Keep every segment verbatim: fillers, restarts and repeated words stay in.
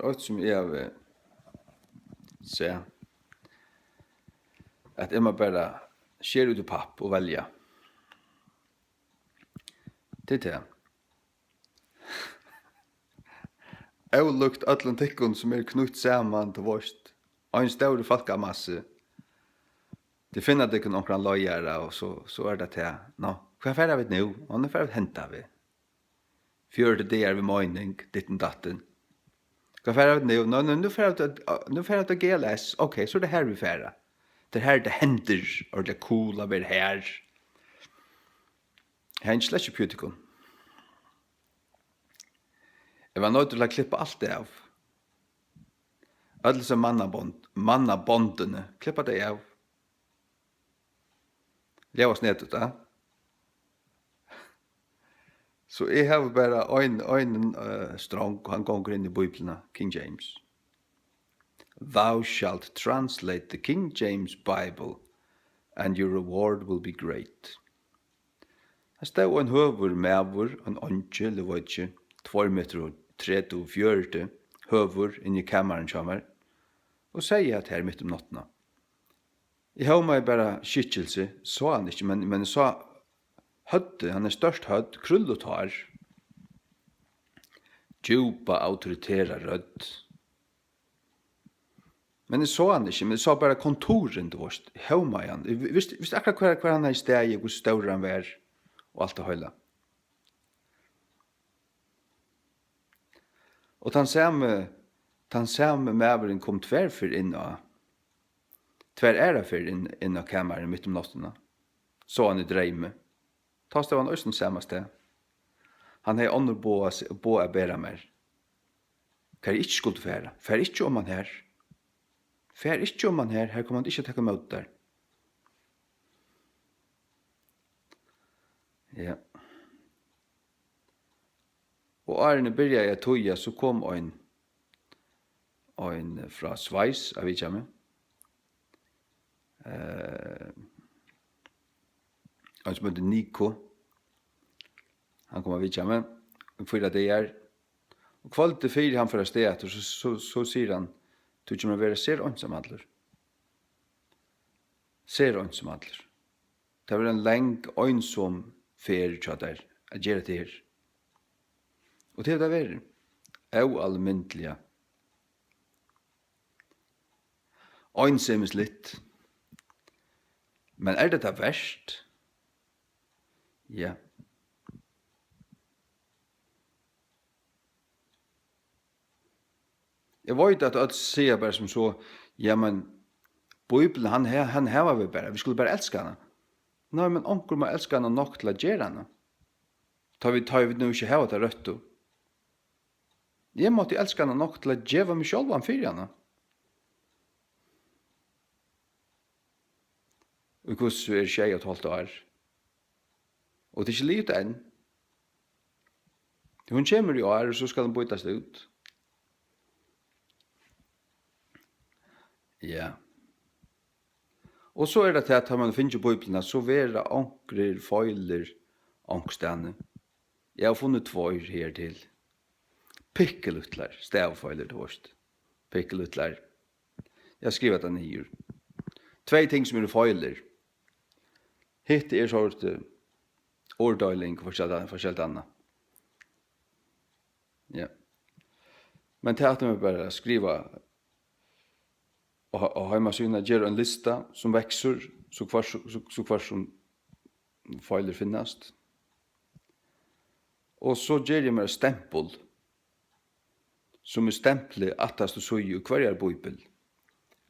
eitt, sum eg havi sæð, at eg má bara skera út í papp og velja. Tað er tað. Ólíkt øllum tykkum, sum eru knýtt saman, tú veist, ein stórur fólkamassi. Tit finna tykkum onkran leiðara, og so, so er tað tað. Nå, hvar fara vit nú? Og nú fara vit henda við. Fjøruti dagar við meining, ditten datten. Hvar fara vit nú? Nå, nú, nú fara vit at, nú fara vit at G L S. Ok, so er tað her, vit fara. Tað er her, tað hendir, ordiliga cool at vera her. Eg havi slett ikki uppi í tykkum. Eg var noyddur til at klippa alt av. Øll hesi mannabond-, mannabondini, klippa tey av. Ljóðar snedigt, ha? So eg havi bara ein, ein, eh, strong, og hann gongur inn í Bíbliuna, King James. "Thou shalt translate the King James Bible, and your reward will be great." Har stóð ein høgur maður, ein eingil, eg veit ikki, tveir metrar og tretivu, fjøruti, høgur, inni í kamarinum hjá mær, og segði hatta her mitt um náttina. Eg hómaði bara skikkilsi, sá hann ikki, men, men eg sá høvdið, hann hevði stórt høvd, krúllut hár, djúpa, autoritera rødd. Men eg sá hann ikki, men eg sá bara konturin, tú veist, hómaði hann. Eg vi-, visti, visti akkurát hvar, hvar hann hevði staðið, hvussu stórur hann var, og alt tað heila. Og tann sami, tann sami maðurin kom tvær ferð inn á, tvær aðrar ferð inn, inn á kamarið mitt um náttina. Sá hann í dreymi. Tá stóð hann eisini sama stað. Hann hevði onnur boð, boð at bera mær. Hvar eg ikki skuldi fara. Far ikki oman har. Far ikki oman har, har koma vit ikki at taka ímóti tær. Ja. Og áðrenn eg byrjaði at týða, so kom ein, ein frá Sveis at vitja meg. Eh, ein sum eitur Nico. Hann kom at vitja meg í fýra dagar. Og kvøldið fyri hann fer avstað aftur, so, so, so sigur hann: "Tú kemur at vera sera einsamallur. Sera einsamallur. Tað verður ein lang, einsom ferð hjá tær at gera tað her." Og tað hevur tað verið. Óalmindiliga einsemisligt. Men er tað tað vert? Ja. Eg veit, at øll siga bara sum so: "Ja, men Bíblian, hann he-, hann hava vit bara. Vit skulu bara elska hana." Nei, men onkur má elska hana nokk til at gera hana. Tá vit, tá vit nú ikki hava tað røttu. Eg mátti elska hana nokk til at geva meg sjálvan fyri hana. Og hvussu er sjey og eitt hálvt ár? Og tað er ikki liðugt enn. Hon kemur í ár, og so skal hon býtast út. Ja. Og so er tað tað, at tá man fingið Bíbliuna, so verða onkrir feilir onkustaðni. Eg havi funnið tveir her til. Pikkulítlar stavifeilir, tú veist. Pikkulítlar. Eg havi skrivað tað niður. Tvey ting sum eru feilir. Hitt er so, eh, orðdeiling og forskelligt, forskelligt annað. Ja. Men tað ætli eg mær bara at skriva á, á heimasíðuna, gera ein lista sum veksur, so hvørt, so, so hvørt sum feilir finnast. Og so geri eg mær eitt stempul, sum eg stempli aftast í síðu í hvørjari bíbel,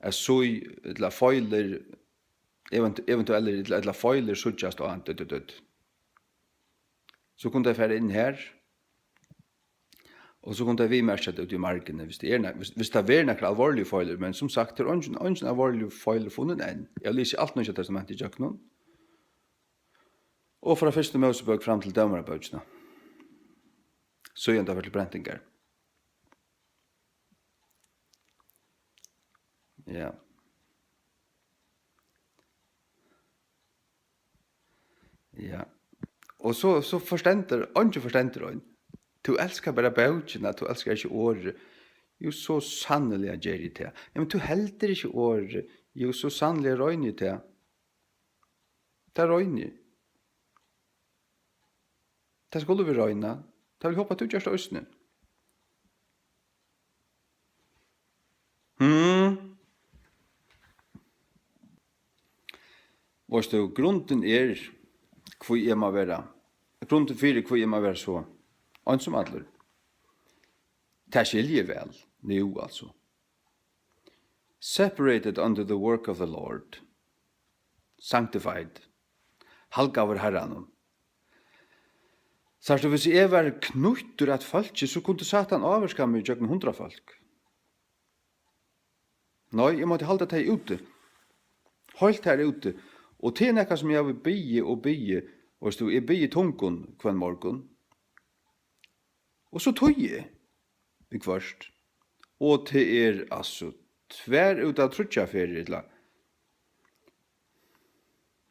at síð, ella feilir, event-, eventuellir, ella, ella feilir síggjast á, dø, dø, dø. So kunnu tey fara inn her, og so kunnu tey viðmerkja tað úti í markini, hvis tað er na-, hvis, hvis tað verður nakrar alvorligar feilir, men sum sagt, tað er eingin, eingin alvorligur feilur funnin enn. Eg havi lisið alt Nýggja Testamentið ígjøgnum, og frá fyrstu Mósebók fram til Dómarabókina. Síðan tað var til prentingar. Ja. Ja. Og so, so forstendur, eingin forstendur ein. Tú elskar bara bókina, tú elskar ikki orðið. Jú, so sanniliga geri eg tað. Ja, men tú heldur ikki orðið. Jú, so sanniliga royni eg tað. Tað royni eg. Tað skulu vit royna. Tað vil eg hopa, at tú gert tað eisini. Hmm. Veitst tú, grundin er, hví eg má vera, grundin fyri, hví eg má vera so einsamallur. Tað skilji eg væl nú, altso. Separated unto the work of the Lord. Sanctified. Halgaður Harranum. Sært tú, hvis eg var knýttur at fólki, so kundi Satan ávirka meg gjøgnum hundrað fólk. Nei, eg mátti halda tey úti. Heilt har úti. Og tað er nakað, sum eg havi biðið og biðið. Veitst tú, eg biði í tungum hvønn morgun. Og so týði eg viðhvørt. Og tað er, altso, tvær út av tríggjar ferðir, ella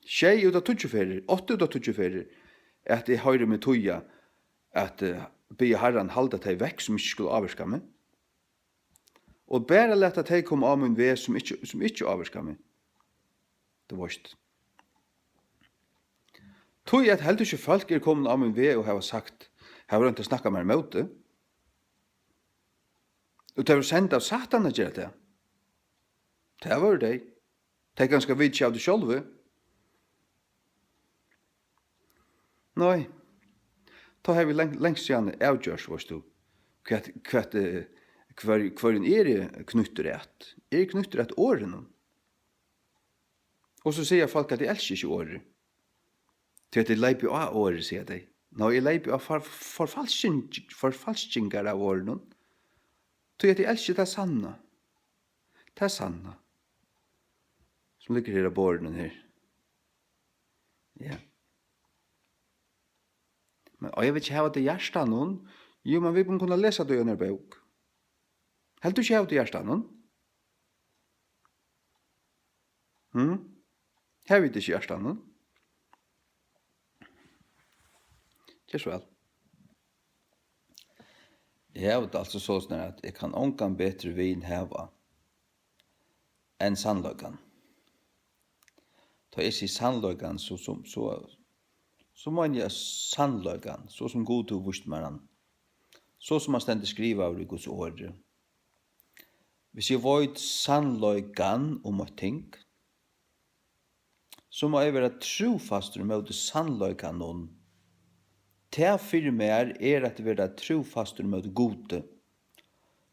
sjey út av tíggju ferðir, átta út av tíggju ferðir, at eg hoyri meg týða at, eh, biðja Harran halda tey vekk, sum ikki skulu ávirka meg. Og bara lata tey koma á mín veg, sum ikki, sum ikki ávirka meg. Tú veitst. Tí at heldur ikki fólk eru komin á mín veg og hava sagt, hava roynt at snakka mær ímóti. Og tey vóru send av Satan at gera tað. Tað vóru tey. Tey kanska vita ikki av tí sjálvi. Nei. Tá havi eg lang-, langt síðani avgjørt, veitst tú, hvat, hvat, eh, hvør, hvørjum eg eri knýttur at. Eg eri knýttur at orðinum. Og so siga fólk, at eg elski ikki orðið. Tí at eg leypi á orðið, siga tey. Nei, eg leypi á for-, forfalsking-, forfalskingar av orðinum. Tí at eg elski tað sanna. Tað sanna. Sum liggur her á borðinum her. Ja. Men, og eg vil ikki hava tað í hjartanum. Jú, men vit kunnu lesa tað í einari bók. Heldur tú ikki hava tað í hjartanum? Hm? Hava vit ikki í hjartanum? Ger so væl. Eg havi tað altso soleiðis, at eg kann ongan betri vin hava enn sannleikan. Tá eg sigi sannleikan, so, so, so, so meini eg sannleikan, so sum Gud hevur víst mær hann, so sum hann stendur skrivaður í Guds orði. Hvis eg veit sannleikan um eitt ting, so má eg vera trúfastur ímóti sannleikanum. Tað fyri mær er at vera trúfastur ímóti Gudi,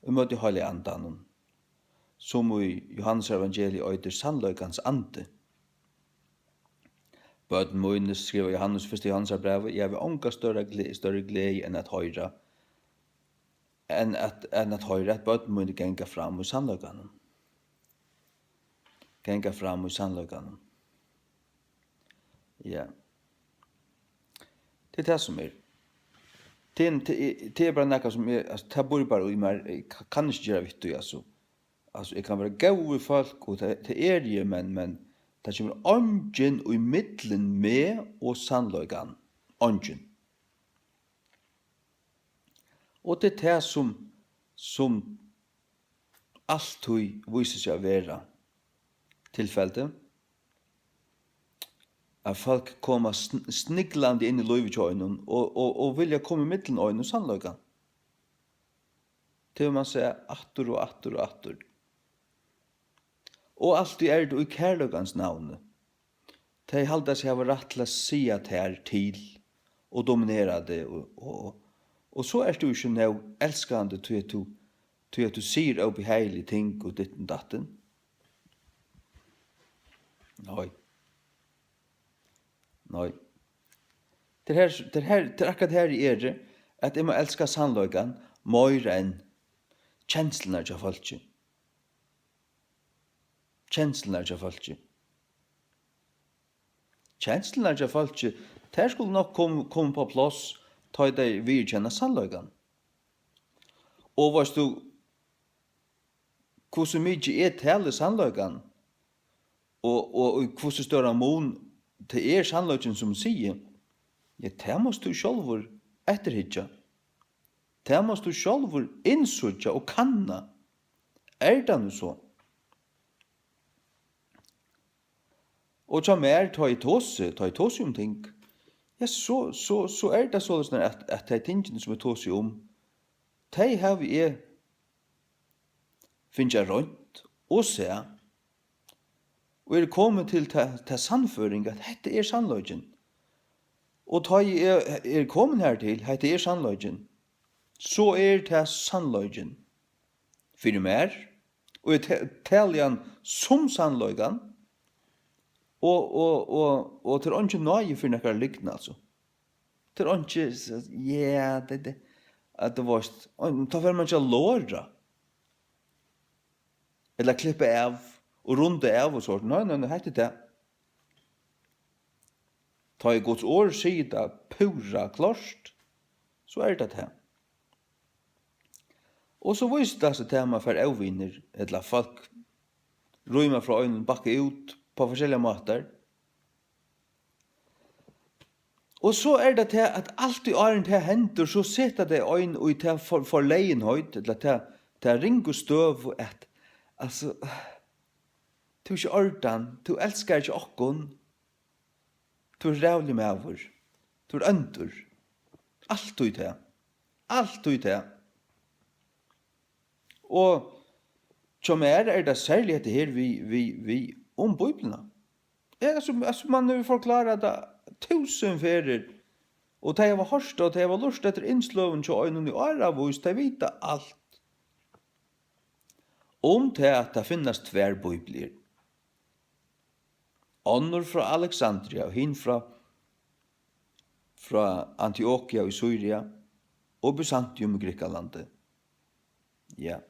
ímóti Heilaga Andanum, sum í Jóhannes evangeliið eitur sannleikans andi. Børn míni, skrivar Jóhannes í fyrsta Jóhannesarbrævi, eg havi onga størra gle-, størri gleði enn at hoyra, enn at, enn at hoyra, at børn míni ganga fram í sannleikanum. Ganga fram í sannleikanum. Ja. Tað er tað, sum er. Tað er, tað er, tað er bara nakað, sum er, altso, tað býr bara í mær, eg ka-, kann ikki gera við tí, altso. Altso, eg kann vera góður við fólk, og tað, tað eri eg, men, men tað kemur eingin í millum meg og sannleikan. Eingin. Og tað er tað, sum, sum altíð vísir seg at vera tilfeldi, at fólk koma sn-, sniglandi inn í lívið hjá einum og, og, og vilja koma ímillum einum og sannleikan. Tað hevur mann sæð aftur og aftur og aftur. Og altíð er tað í kærleikans navni. Tey halda seg hava rætt til at siga tær til og dominera teg, og, og, og so ert tú ikki nóg elskandi, tí at tú, tí at tú sigur óbehagilig ting og ditten datten. Nei. Nei. Tað er her, tað er her, tað er akkurát her eg eri, at eg má elska sannleikan meira enn kenslurnar hjá fólki. Kenslurnar hjá fólki. Kenslurnar hjá fólki, tær skulu nokk kom-, koma upp á pláss, tá ið tey viðurkenna sannleikan. Og veitst tú, hvussu mikið eg tali sannleikan, og, og, og hvussu stóran mun tað er sannleikin, sum eg sigi, ja, tað mást tú sjálvur eftirhyggja. Tað mást tú sjálvur innsíggja og kanna. Er tað nú so? Og hjá mær, tá eg tosi, tá eg tosi um ting, ja, so, so, so er tað soleiðis, at, at tey tingini, sum eg tosi um, tey havi eg fingið roynt og sæð, og eri komin til ta, ta sannføring, at hetta er sannleikin. Og tá eg er, er komin hertil, hetta er sannleikin, so er tað sannleikin fyri mær, og eg te-, tali hann sum sannleikan, og, og, og, og tað er eingin náði fyri nakrar lygn, altso. Tað er einki, so, ja, tað, tað, at tú veitst, ein, tá fer mann ikki at lora. Ella klippa av og runda av og sovorðið. Nei, nei, nei, hetta er tað. Tá ið Guds orð sigur tað púra klárt, so er tað tað. Og so vísir tað seg, at man fær óvinir, ella fólk rýma frá einum, bakka út á forskelligar mátar. Og so er tað tað, at altíð áðrenn tað hendir, so seta tey ein í ta for-, forlegenheit, ella ta, ta ringu støðu, at, altso, tú ert ikki í ordan, tú elskar ikki okkum, tú ert ræðuligur maður, tú ert óndur. Altíð tað. Altíð tað. Og hjá mær er tað serliga hetta her við, við, við um Bíbliuna. Eg, altso, altso, mann hevur forklárað tað túsund ferðir, og tey hava hoyrt tað, og tey hava lurtað eftir innsløgum hjá einum í áravís, tey vita alt um tað, at tað finnast tvær bíbliur. Onnur frá Alexandria og hin frá, frá Antiokia í Sýria og Byzantium í Grikkalandi. Ja.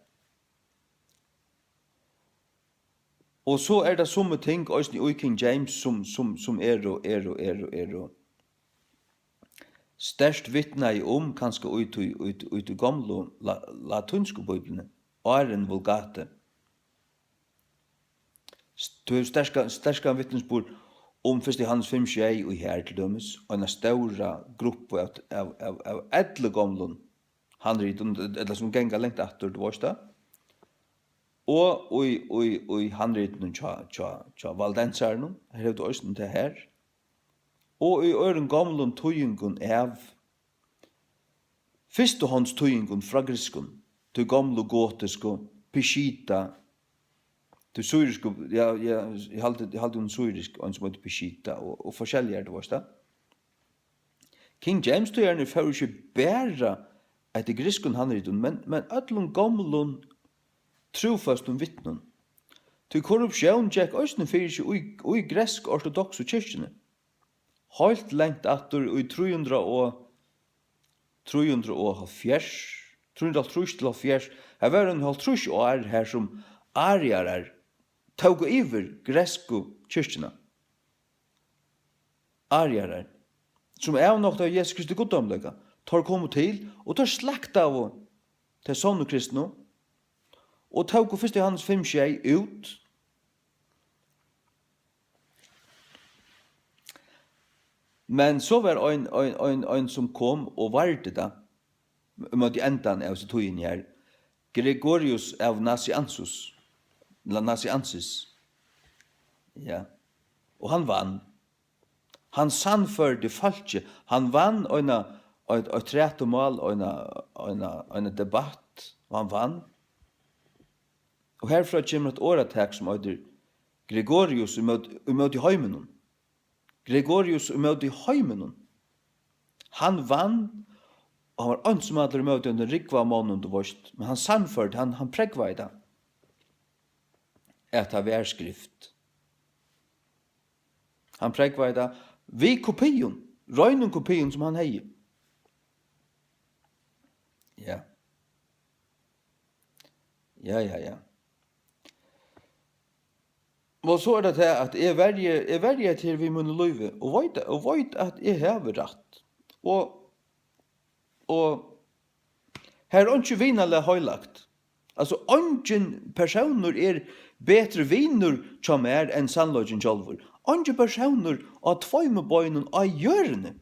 Og so er tað summi ting eisini í King James, sum, sum, sum eru, eru, eru, eru sterkt vitnaði um, kanska í tí, í, í tí gomlu la-, latínsku bíbliuni, áðrenn Vulgate. Tú hevur sterkan, sterkan vitnisburð um fyrsta Jóhannes fimm sjey, og her til dømis eina stóra gruppu av, av, av, av eldgomlum handritum, ella sum ganga langt aftur, tú veitst tað. Og í, í, í handritinum hjá, hjá, hjá valdensarunum, her hevur tú eisini tað her. Og í øðrum gomlum týðingum av fyrstuhondstýðingum frá grikskum, tí gomlu gotisku, Peshitta, tí syrisku, ja, ja, eg haldi, eg haldi, hon er syrisk, ein sum eitur Peshitta, og, og forskelligar, tú veitst tað. King James týðararnir fóru ikki bara eftir grikskum handritum, men, men øllum gomlum trúføstum vitnum. Tí korruptión gekk eisini fyri seg í, í griksk-ortodoksu kirkjuni. Heilt langt aftur í trý hundrað og, trý hundrað og hálvfjerðs, trý hundrað og hálvtrýss til hálvfjerðs, har var ein hálvtrýss ár, har sum ariarar tóku yvir griksku kirkjuna. Ariarar, sum avnoktaðu Jesu Kristi guddómleika, teir komu til, og teir slaktaðu tey sonnu kristnu, og tóku fyrsta Jóhannes fimm sjey út. Men so var ein, ein, ein, ein, sum kom og vardi tað, ímóti endan av hesi tíðini her, Gregorius av Nazianzus, ella Nazianzus. Ja. Og hann vann. Hann sannførdi fólkið. Hann vann eina, eitt, eitt trætumál, eina, eina, eina debatt, og hann vann. Og herfrá kemur eitt orðatak sum eitur Gregorius ímóti, ímóti heiminum. Gregorius ímóti heiminum. Hann vann, og hann var einsamallur ímóti einum rúgvu av monnum, tú veitst, men hann sannførdi, hann, hann prógvaði tað, at tað var skrift. Hann prógvaði tað við kopium, reinum kopium, sum hann hevði. Ja. Ja, ja, ja. Og so er tað tað, at eg verji, eg verji hetta her við mínum lívi, og veit, og veit, at eg havi rætt. Og, og her er einki vinalag heilagt. Altso, eingin persónur er betri vinur hjá mær enn sannleikin sjálvur. Eingin persónur á tveimum beinum á jørðini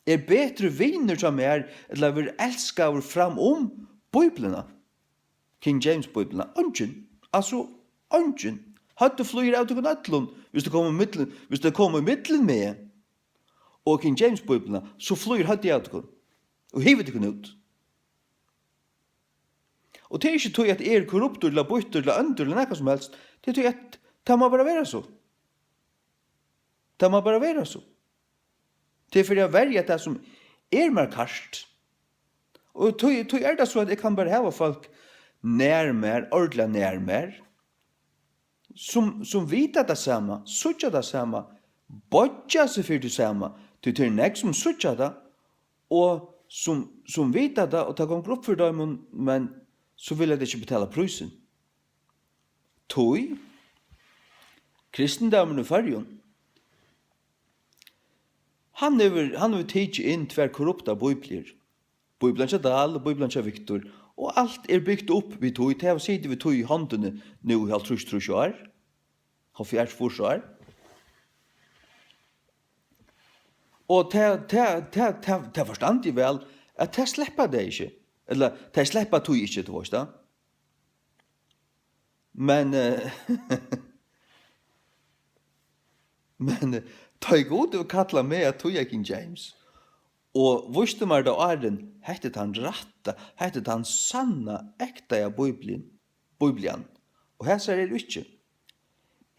er betri vinur hjá mær, ella verður elskaður fram um Bíbliuna. King James Bíbliuna? Eingin. Altso, eingin. Høvdið flýgur av tykkum øllum, viss tað koma millum, viss tað koma millum meg og King James Bíbliuna, so flýgur høvdið av tykkum og hevur tykkum út. Og tað er ikki tí, at eg eri korruptur, ella býttur, ella óndur, ella nakað sum helst. Tað er tí, at tað má bara vera so. Tað má bara vera so. Tað er fyri at verja tað, sum er mær kært. Og tí, tí er tað so, at eg kann bara hava fólk nær mær, ordiliga nær mær, sum, sum vita tað sama, síggja tað sama, boyggja seg fyri tað sama, tí tað eru nógv, sum síggja tað, og sum, sum vita tað, og tað gongur upp fyri teimum, men so vilja tey ikki betala prísin. Tí kristindómurin í Føroyum, hann hevur, hann hevur tikið inn tvær korruptar bíbliur. Bíblian hjá Dahl og Bíblian hjá Victor, og alt er bygt upp við tí. Tey hava sitið við tí í hondini nú í hálvtrýss, trýss ár, hálvfjerðs, fýrs ár. Og tað, tað, tað, tað, tað forstandi eg væl, at tað sleppa tey ikki. Ella, tey sleppa tí ikki, tú veist tað. Men, eh, men, eh, tá ið Gud hevur kallað meg at týða King James, og vísti mær tá áðrenn, hetta er tann rætta, hetta er tann sanna, ektaða Bíblian, Bíblian. Og hasar eru ikki.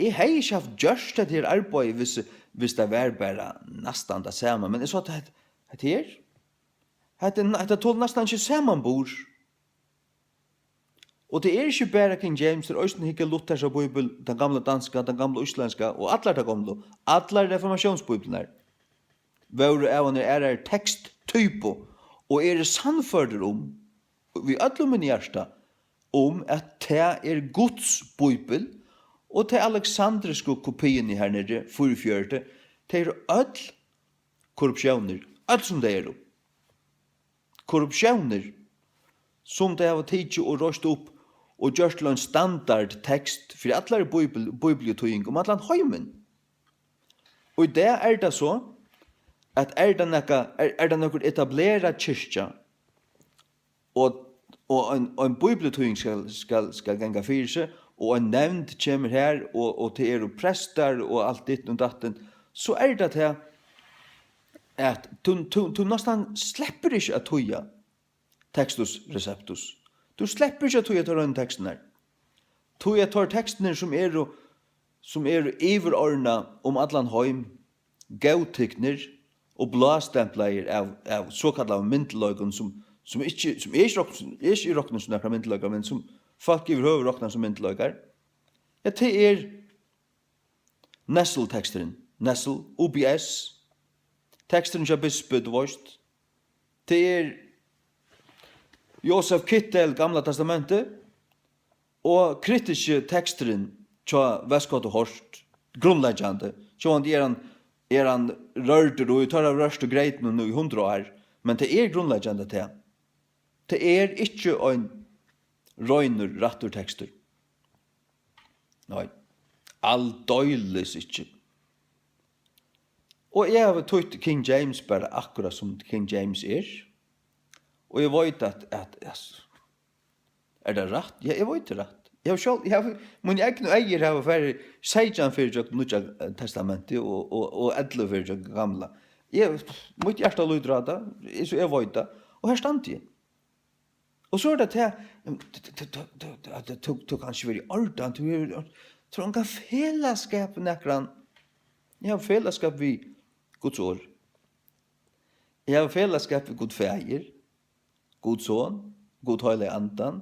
Eg hevði ikki havt gjørt hetta her arbeiði, hvis, hvis tað var bara næstan tað sama. Men eg sá, at hetta, hetta her, hetta, er- hetta tol næstan ikki samanburð. Og tað er ikki bara King James, tað er eisini hygge Luthers Bíbel, tann gamla danska, tann gamla íslendska og allar tær gomlu, allar reformatiónsbíbliurnar vóru av einari aðrari teksttypu, og eg eri sannførdur um, við øllum mínum hjarta, um at tað er Guds bíbel, og tey aleksandrisku kopiini her niðri, fýraogfjøruti, tey eru øll korruptiónir, øll sum tey eru. Korruptiónir, sum tey hava tikið og reist upp og gjørt til ein standardtekst fyri allari bíbel-, bíbliutýðing um allan heimin. Og í dag er tað so, at er tað nakað, er, er tað nøkur etablerað kirkja, og, og ein, ein bíbliutýðing skal, skal, skal ganga fyri seg, og ein nevnd kemur her, og, og tað eru prestar og alt ditt og datt, so er tað tað, at tú, tú, tú næstan sleppur ikki at týða Textus Receptus. Tú sleppur ikki at týða teir einu tekstirnar. Tí at teir tekstirnir, sum eru, sum eru yvirorðnað um allan heim, góðtiknir og blástemplaðir av, av sokallaðum myndugleikum, sum, sum ikki, sum eg ikki rokni, eg ikki rokni sum nakrar myndugleikar, men sum fólk yvirhøvur rokna sum myndugleikar. Ja, tað er Nessel-teksturin, Nessel, U B S, teksturin hjá bispi, tú veist. Tað er Josef Kittel, Gamla Testamentið, og kritiski teksturin hjá Westcott og Hort, grundleggjandi. Sjálvandi er hann, er hann rørdur, og teir hava rørt í greytinum nú í hundrað ár, men tað er grundleggjandi, tað. Tað er ikki ein reinur, rættur tekstur. Nei, aldeilis ikki. Og eg havi týtt King James bara akkurát sum King James er. Og eg veit at, at, at, er tað rætt? Ja, eg veit tað er rætt. Eg havi sjálv, eg havi, míni egnu eygu hava farið seytjan ferð gjøgnum Nýggja Testamentið og, og, og ellivu ferð gjøgnum Gamla. Eg, mítt hjarta lýtur á tað, eg, so eg veit tað. Og her standi eg. Og so er tað tað, at tú, tú kanst ikki vera í ordan, tú hevur, tú hevur ongan felagsskap við nakran. Eg havi felagsskap við Guds orð. Eg havi felagsskap við Gud Faðir, Gud Son, Gud Heilaga Andan.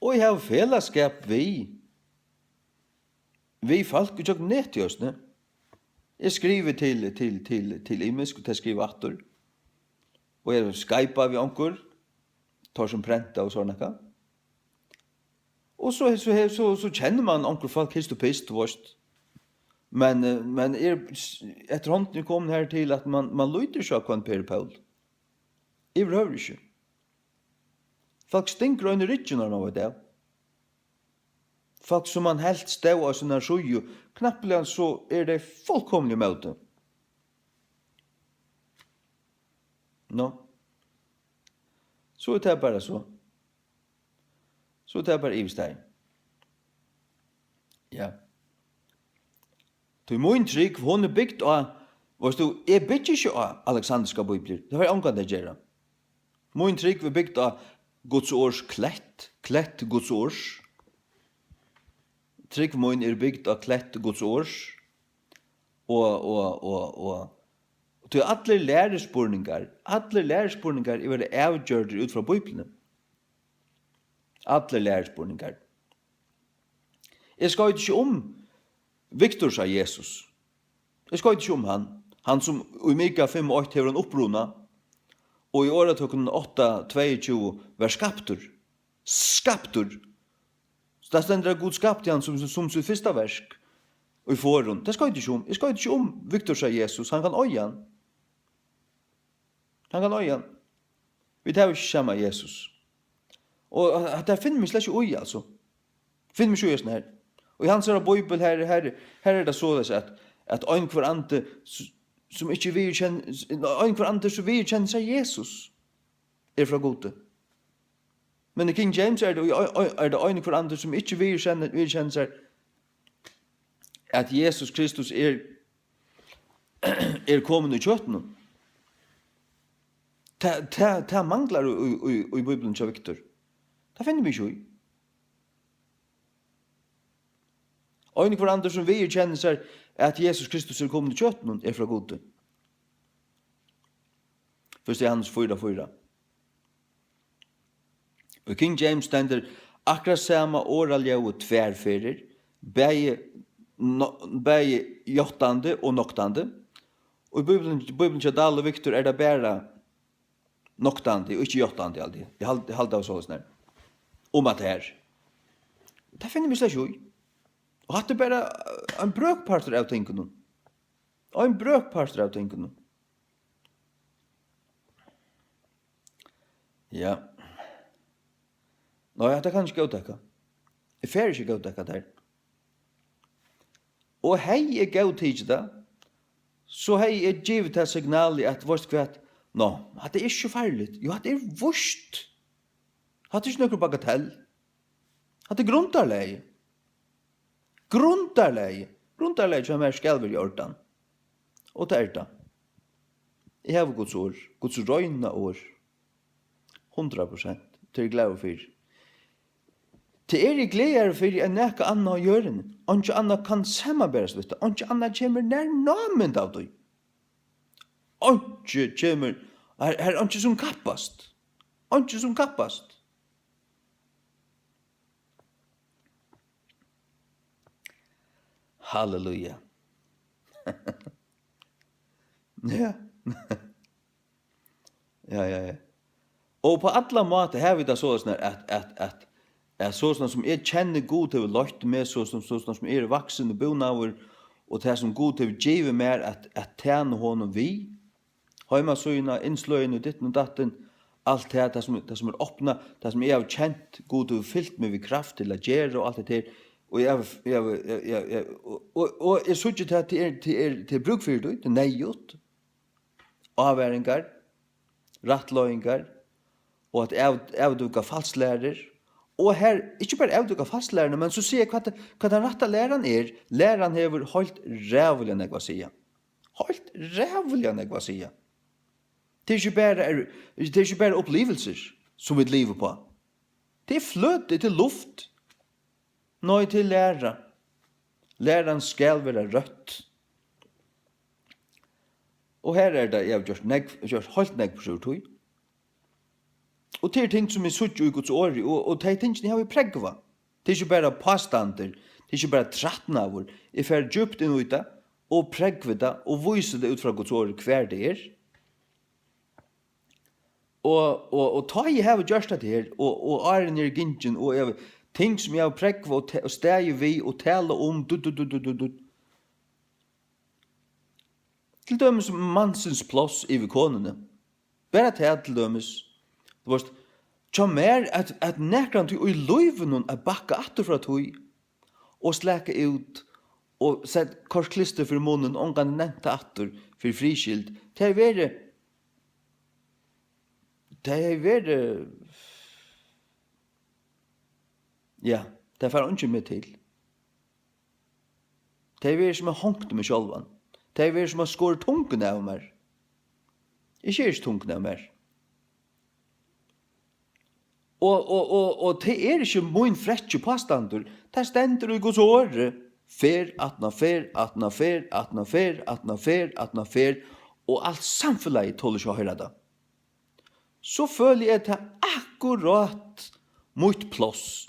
Og eg havi felagsskap við, við fólk ígjøgnum netið eisini. Eg skrivi til, til, til, til ymisk, og tey skriva aftur. Og eg skeipa við onkur, teir sum prenta og sovorðið nakað. Og so, so, so, so kennir mann onkur fólk hist og pist, tú veist. Men, eh, men er s-, eftir hondini komin her til, at mann, mann lítur ikki á hvønn Per Pól. Yvirhøvur ikki. Fólk stingur ein í ryggin, når mann veit av. Fólk, sum mann helt stóð á sínar síðu, knappliga so eru tey fullkomiliga ímóti. Nå. So er tað bara so. So er tað bara yvirstaðið. Ja. Tí mín trúgv, hon er bygd á, veitst tú, eg byggi ikki á Alexandriska Bíbliur. Tað fær ongantíð at gera. Mín trúgv er bygd á Guds orðs klett, klett Guds orðs. Trúgv mín er bygd á klett Guds orðs. Og, og, og, og, tí allir læruspurningar, allir læruspurningar eru verið avgjørdir út frá Bíbliuni. Allir læruspurningar. Eg skoyti ikki um Viktor, sá Jesus. Eg skoyti ikki um hann. Hann sum í Mika fimm og eitt hevur ein uppruna, og í Orðatøkuni átta tveyogtjúgu var skaptur. Skaptur. So tað stendur, at Gud skapti hann sum, sum sítt fyrsta verk í forgrunn. Tað skoyti ikki um. Eg skoyti ikki um Viktor, sá Jesus. Hann kann oyða hann. Hann kann oyða hann. Vit hava ikki sama Jesus. Og hatta finnur meg slett ikki í, altso. Finnur meg ikki í hesum her. Og í hansara bíbel, her, her, her er tað soleiðis, at, at ein hvør andi, s-, sum ikki viðurkenn-, ein hvør andi, sum viðurkennir sær Jesus, er frá Gudi. Men í King James er tað, í, í, er tað ein hvør andi, sum ikki viðurkennir, viðurkennir sær, at Jesus Kristus er, er komin í kjøtinum. Tað, tað, tað manglar í, í, í, í Bíbliuni hjá Viktor. Tað finnur meg ikki í. Ein hvør andur sum viðurkennir sær, at Jesus Kristus er komin í kjøtinum, er frá Gudi. Fyrsta Jóhannes fýra fýra. Og King James stendur akkurát sama orðaljóðið tvær ferðir, bæði no-, bæði játtandi og noktandi. Og í Bíbliuni, Bíbliuni hjá Dahl og Viktor er tað bara noktandi og ikki játtandi, haldi eg. Eg haldi, eg haldi av soleiðis nær. Um at her. Tað finnur meg slett ikki í. Og hatta er bara, eh, ein brøkpartur av tingunum. Ein brøkpartur av tingunum. Ja. Nei, hatta kann eg ikki góðtaka. Eg fari ikki góðtaka tað her. Og hevði eg góðtikið tað, so hevði eg givið tað signalið, at, veitst hvat, ná, hatta er ikki so farligt. Jú, hatta er víst. Hatta er ikki nøkur bagatell. Hatta er grundarlagið. Grundarlagið. Grundarlagið hjá mær skal vera í ordan. Og tað er tað. Eg havi Guds orð, Guds reina orð. Hundrað prosent. Tað eri eg glaður fyri. Tað eri eg glaður fyri enn nakað annað á jørðini. Einki annað kann samanberast við tað. Einki annað kemur nær námynd av tí. Einki kemur, her, her er einki sum kappast. Einki sum kappast. Halleluja. Ja. Ja, ja, ja. Og på alla mátar havi vit tað soleiðis nær at, at, at, at soleiðis nær sum eg kenni Gud hevur leitt meg, soleiðis sum, soleiðis nær sum eg eri vaksin og búnaður, og tað sum Gud hevur givið mær at, at tæna honum við, heimasíðuna, innsløgini, ditten og datten, alt tað, tað sum, tað sum er opnað, tað sum eg havi kent, Gud hevur fylt meg við kraft til at gera og alt hetta her, og eg havi, eg havi, eg, eg, eg, og, og, og eg síggi tað, tað er, tað er, tað er brúk fyri tí, tað er neyðugt. Ávaringar, rættleiðingar og at av-, avdúka falslærur. Og her, ikki bara avdúka falslæruna, men so siga, hvat, hvat tann rætta læran er. Læran hevur heilt ræðuliga nógv at siga. Heilt ræðuliga nógv at siga. Tað er ikki bara, er, tað er ikki bara upplivilsir, sum vit liva uppá. Tað er fløti, tað er luft. Nei, tað er læra. Læran skal vera røtt. Og her er tað, eg havi gjørt nógv, gjørt heilt nógv burtur úr tí. Og tað er ting, sum eg síggi í Guds orði, og, og tey tingini havi eg prógvað. Tað er ikki bara pástandir, tað er ikki bara trætnaður. Eg fari djúpt inn í tað, og prógvi tað, og vísi tað út frá Guds orði, hvar tað er. Og, og, og tá eg havi gjørt hetta her, og, og árini eru gingin, og eg, ting sum eg havi prógvað og te-, og staðið við og talað um, du, du, du. Til dømis mansins pláss yvir konuni. Bara tað til dømis. Tú veist, hjá mær at, at nakrantíð í lívinum at bakka aftur frá tí, og slaka út og sett koyrt klyster fyri munnin, ongantíð nevnt tað aftur fyri friðskyld. Tað hevur verið Tað hevði verið, ja, tað fær eingin meg til. Tað hevði verið sum at hongt meg sjálvan. Tað hevði verið sum at skorið tunguna av mær. Eg skeri ikki tunguna av mær. Og, og, og, og tað er ikki mín frekki pástandur. Tað stendur í Guds orði. Ferð aftan á ferð, aftan á ferð, aftan á ferð, aftan á ferð, aftan á ferð, og alt samfelagið tolir ikki at hoyra tað. So føli eg tað akkurát mítt pláss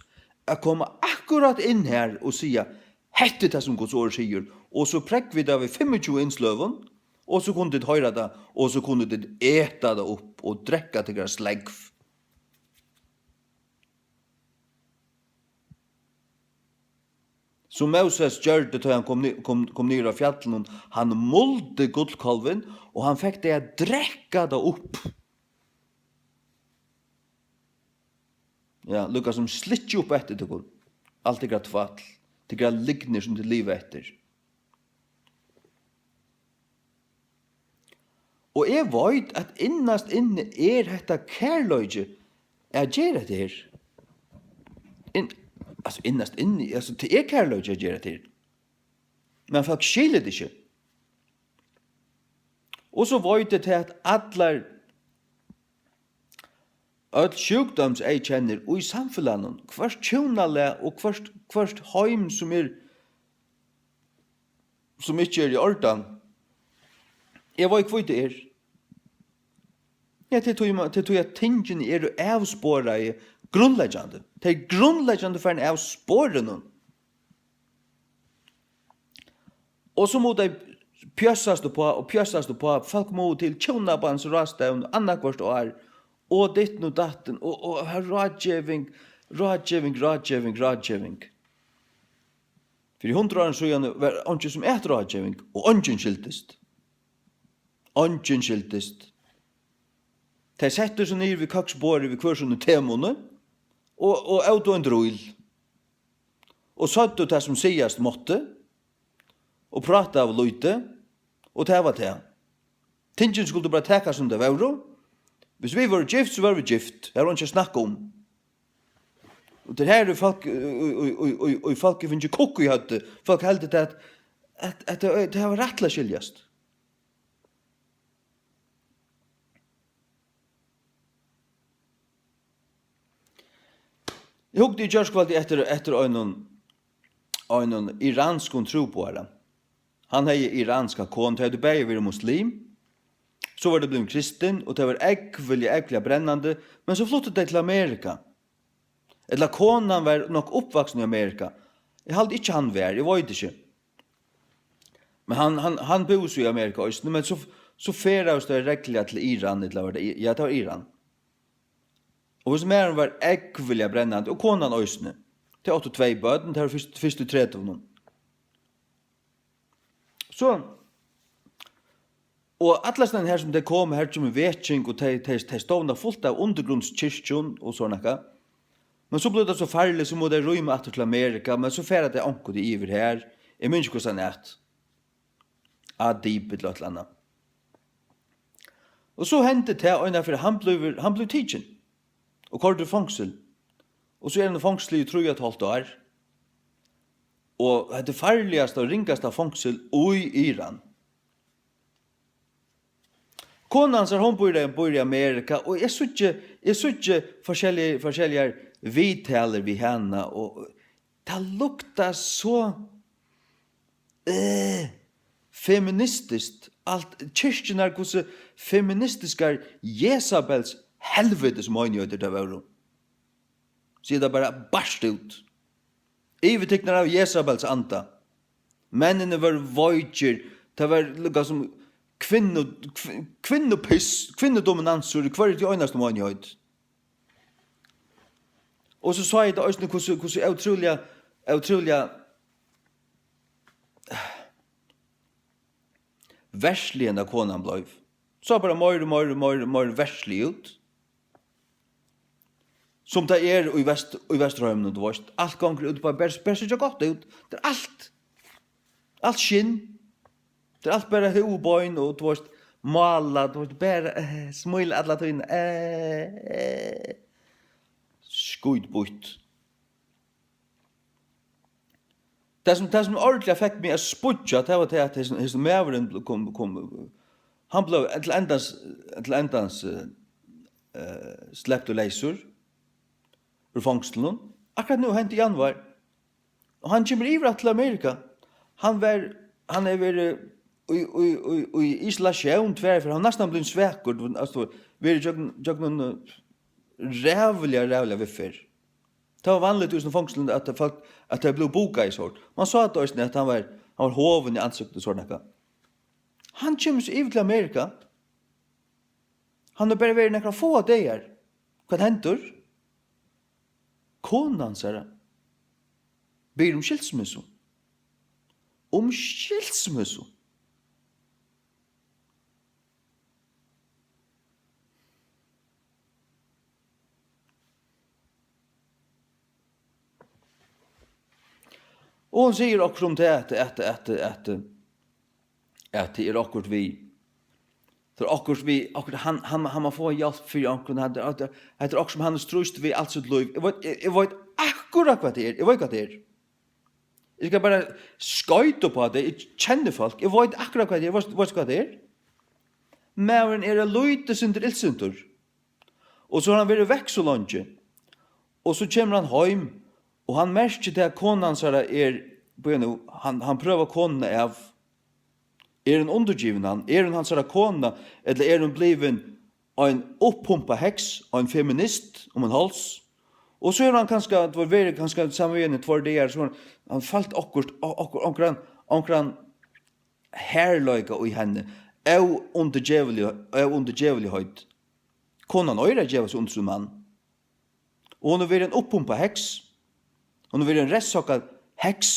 at koma akkurát inn har og siga: "Hetta er tað, sum Guds orð sigur." Og so prógvi eg tað við fimmogtjúgu innsløgum, og so kunnu tit hoyra tað, og so kunnu tit eta tað upp og drekka tykkara slógv. Sum Móses gjørdi, tá hann kom ni-, kom, kom niður á fjallinum, hann muldi gullkálvin, og hann fekk tey at drekka tað upp. Ja, líka sum slikkja upp eftir tykkum. Alt tykkara tvætl, tykkara lygnir, sum tit liva eftir. Og eg veit, at innast inni er hetta kærleiki at gera hetta her. Inn-, altso, innast inni, altso, tað er kærleiki at gera hetta her. Men fólk skilja tað ikki. Og so veit eg tað, at allar, øll sjúkdómseyðkennir í samfelagnum, hvørt hjúnalag og hvørt, hvørt heim, sum er, sum ikki er í ordan. Eg veit, hví tað er. Ja, tað er tí, man, tað er tí, at tingini eru avsporaði grundleggjandi. Tað er grundleggjandi farin av sporinum. Og so mugu tey pjøssast uppá og pjøssast uppá. Fólk mugu til hjúnabandsráðstevnu annaðhvørt ár, og ditten og datten, og, og har ráðgeving, ráðgeving, ráðgeving, ráðgeving. Fyri hundrað árum síðani var eingin sum æt ráðgeving, og eingin skildist. Eingin skildist. Tey settu seg niður við køksborðið við hvør síni temunni og, og ótu ein drýl. Og søgdu tað, sum sigast mátti, og prátaðu lítið, og tað var tað. Tingini skuldu bara takast, sum tey vóru. Hvis vit vóru gift, so vóru vit gift. Har var einki at snakka um. Og tað er her, ið fólk, ið, ið, ið, ið, ið fólk hevur fingið kukk í høvdið. Fólk heldur tað, at, at, at tað, tað var rætt til at skiljast. Eg hugdi í gjárkvøldið eftir, eftir einum, einum iranskum trúboðara. Hann hevði iranska konu, tey høvdu bæði verið muslim. So var tey blivin kristin, og tað var ógvuliga, ógvuliga brennandi, men so fluttu tey til Amerika. Ella konan var nokk uppvaksin í Amerika. Eg haldi ikki, hann var, eg veit ikki. Men hann, hann, hann búði so í Amerika eisini, men so, so ferðaðust tey regluliga til Iran, ella var tað I-, ja, tað var Iran. Og hesin maðurin var ógvuliga brennandi, og konan eisini. Tey áttu tvey børn, tey vóru fyrst, fyrst í trettivunum. So, og allastaðni her, sum tey koma, her kemur veking, og tey, tey, tey stovna fult av undirgrundskirkjum og so nakað. Men so blívur tað so farligt, so mugu tey rýma aftur til Amerika, men so fara tey onkuntíð yvir har. Eg minnist ikki, hvussu hann æt. Adib ella eitt ella annað. Og so hendir tað eina ferð, hann blívur, hann blívur tikin og koyrdur í fongsul. Og so er hann í fongsli í trý og eitt hálvt ár. Og hetta er farligasta og ringasta fongsul í Iran. Kona hansara, hon býr, býr í Amerika, og eg síggi, eg síggi forskellig-, forskelligar viðtalur við hana, og tað luktar so, eh, feministiskt. Alt, kirkjurnar, hvussu feministiskar Jesabels helvitis meinigheiter tað vóru. Siga tað bara bart út. Yvirtiknar av Jesabels anda. Menninir vóru veikir. Tað var líka sum kvinnu-, kvi-, kvinnupiss, kvinnudominansur í hvørjum tí einasta meinigheit. Og so sá eg tað eisini, hvussu, hvussu ótrúliga, ótrúliga verslig henda konan bleiv. Sá bara meir og meir og meir og meir verslig út. Sum tað er í vest-, í Vesturheiminum, tú veist. Alt gongur út upp á, bara, bara síggja gott út. Tað er alt. Alt skinn. Tað er alt bara húð og bein og, tú veist, mála, tú veitst, bara, eh, smíla alla tíðina, eh, eh. Skítbýtt. Tað sum, tað sum ordiliga fekk meg at spýggja, tað var tað, at hesin, hesin maðurin bl-, kom, kom, hann bleiv til endans, til endans, eh, eh, sleptur leysur úr fongslinum. Akkurát nú, hent í januar. Og hann kemur yvir aftur til Amerika. Hann var, hann hevur verið í, í, í, í isolatión tvær ferðir, hann var næstan blivin svakur, altso, verið gjøgnum, gjøgnum, eh, ræðuliga, ræðuliga viðferð. Tað var vanligt í hesum fongslum, at fólk, at tey blivu bukað í sort. Man sá tað eisini, at hann var, hann var hovin í ansiktið og sovorðið nakað. Hann kemur so yvir til Amerika. Hann hevur bara verið nakrar fáar dagar. Hvat hendir? Kona hansara biður um skilsmissu. Um skilsmissu. Og hon sigur okkurt um tað, at, at, at, at, at tað er okkurt við, tað er okkurt við, okkurt, hann, hann, hann má fáa hjálp fyri onkrum, hann, hann, hetta er okkurt, sum hann hevur stríðst við alt sítt lív. Eg veit, eg, eg veit akkurát, hvat tað er. Eg veit, hvat tað er. Eg skal bara skoyta upp á tað. Eg kenni fólk. Eg veit akkurát, hvat tað er. Veitst, veitst, hvat tað er? Maðurin er eitt lítið sindur illsintur. Og so hevur hann verið vekk so leingi. Og so kemur hann heim, og hann merkir tað, at kona hansara er, bíða nú, hann, hann prøvar konuna av. Er hon undirgivin hann? Er hon hansara kona, ella er hon blivin ein upppumpað heks, ein feminist um ein háls? Og so hevur hann kanska, tað var verið kanska saman við henni tveir dagar, so hevur hann, hann fælt okkurt, o-, okkurt, onkran, onkran herleika í henni, óundirgeviliga-, óundirgeviligheit. Konan eigur at geva seg undir sín mann. Og hon hevur verið ein upppumpað heks. Hon hevur verið ein revsokað heks.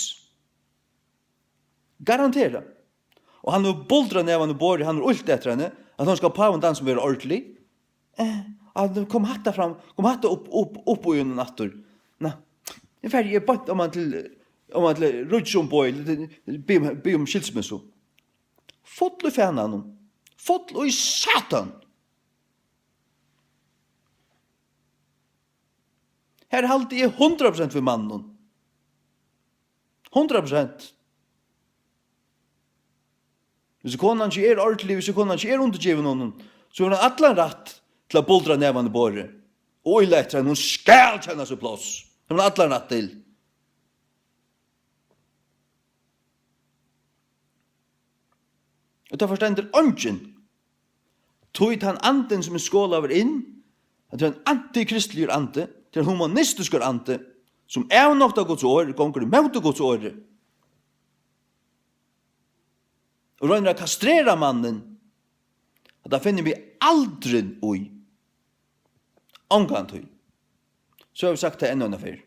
Garanterað. Og hann hevur buldrað nevan í borðið, hann hevur ilt eftir henni, at hon skal uppá ein dans sum er ordiligur. Eh, at kom hatta fram, kom hatta upp, upp, upp í honum aftur. Nei, eg fari, eg beint um hann til, um hann til ríkisumboðið, biðja um, biðja um skilsmissu. Full í fananum. Full í satan. Her haldi eg hundrað prosent við manninum. Hundrað prosent. Hvis konan ikki er ordilig, hvis konan ikki er undirgivin honum, so hevur hann allan rætt til at buldra nevan í borðið. Og illa eftir henni, hon skal kenna sítt pláss. Hevur hann allan rætt til. Og tað forstendur eingin. Tí tann andin, sum er skolaður inn, at tað er ein antikristligur andi, tað er ein humanistiskur andi, sum avnoktar Guds orð, gongur ímóti Guds orði, og roynir at kastrera mannin, at tað finni meg aldrin í. Ongantíð. So havi eg sagt tað enn eina ferð.